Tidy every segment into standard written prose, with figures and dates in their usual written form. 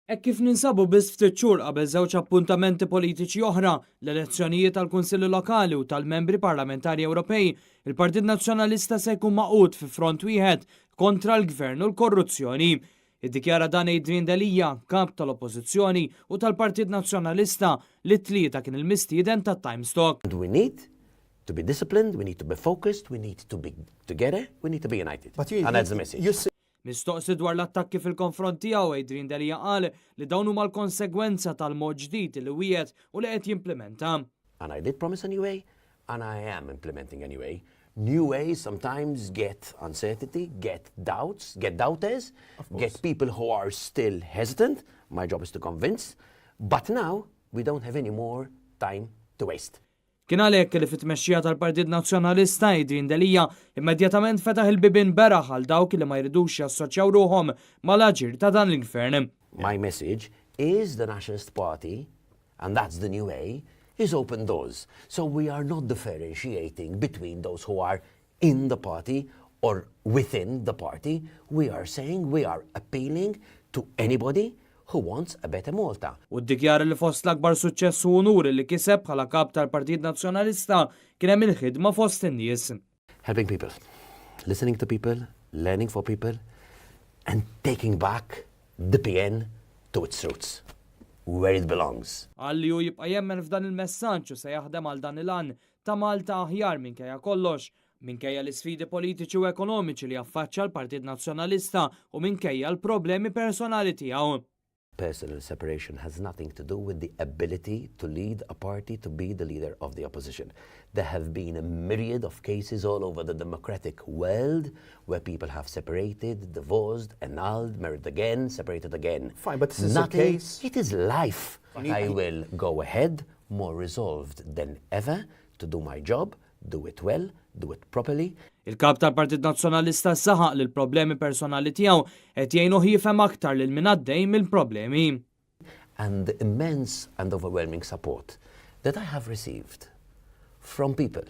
Hekk kif ninsabu biss ftit xhur qabel żewġ appuntamenti politiċi oħra, l-elezzjonijiet għall-Kunsilli Lokali u tal-Membri Parlamentari Ewropej, il-Partit Nazzjonalista se jkun magħqud fi front wieħed kontra l-Gvern u l-korruzzjoni. Iddikjara dan Adrian Delia, Kap tal-Oppożizzjoni u tal-Partit Nazzjonalista, li t-Tlieta kien il-mistieden ta' Times Talk. We need to be disciplined, we need to be focused, we need to be together, we need to be united. And that's the message. Mistoqsi dwar l-attakki fil-konfront tiegħu, Adrian Delia qal li dawn huma l-konsegwenza tal-mod ġdid li wiegħed u li qed jimplimenta. And I did promise a new way, and I am implementing a new way. New ways sometimes get uncertainty, get doubts, get doubters, get people who are still hesitant. My job is to convince. But now we don't have any more time to waste. Kien għalhekk li fit-tmexxija tal-Partit Nazzjonalista Adrian Delia immedjatament fetaħ il-bibien beraħ għal dawk li ma jridux jassoċjaw ruħhom mal-aġir ta' dan il-Gvern. My message is the Nationalist Party, and that's the new way, is open doors. So we are not differentiating between those who are in the party or within the party. We are saying we are appealing to anybody who wants a better Malta. U ddikjara li fost l-akbar suċċess u unur li kiseb bħala kap tal-Partit Nazzjonalista kien hemm il-ħidma fost in-nies. Helping people, listening to people, learning for people, and taking back the PN to its roots, where it belongs. Qal li hu jibqa' jemmen f'dan il-messaġġ u se jaħdem għal dan il-għan ta' Malta aħjar minkejja kollox, minkejja l-isfidi politiċi u ekonomiċi li affaċċja l-Partit Nazzjonalista u minkejja l-problemi personali tiegħu. Personal separation has nothing to do with the ability to lead a party, to be the leader of the opposition. There have been a myriad of cases all over the democratic world where people have separated, divorced, annulled, married again, separated again. Fine, but this is Nothing, a case. It is life. I will go ahead more resolved than ever to do my job, do it well, do it properly. Il-kap tal-Partit Nazzjonalista saħaq li l-problemi personali tiegħu qed jgħinuh jifhem aktar lil min għaddej mill-problemi. And the immense and overwhelming support that I have received from people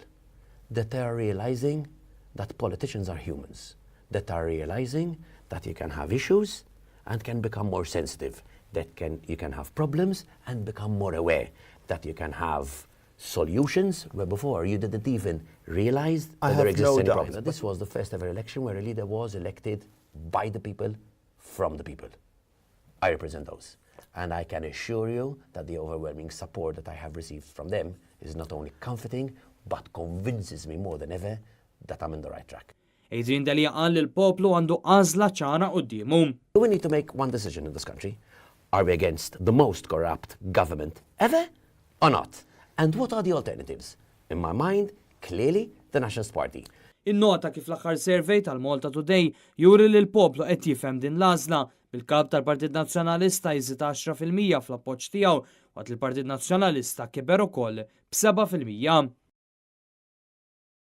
that are realizing that politicians are humans, that are realizing that you can have issues and can become more sensitive, that can, you can have problems and become more aware, that you can have solutions where before you didn't even realize I that there have exists no any doubt, problem. but- This was the first ever election where a leader was elected by the people, from the people. I represent those. And I can assure you that the overwhelming support that I have received from them is not only comforting, but convinces me more than ever that I'm in the right track. Adrian Delia qal li l-poplu għandu għażla ċara quddiemu. We need to make one decision in this country. Are we against the most corrupt government ever or not? And what are the alternatives? In my mind, clearly, the Nationalist Party. Innota kif l-aħħar survey tal-Malta Today juri li l-poplu qed jifhem din l-għażla bil-kap tal-Partit Nazzjonalista jżid 10% fl-appoġġ tiegħu waqt il-Partit Nazzjonalista kiber ukoll b'7%.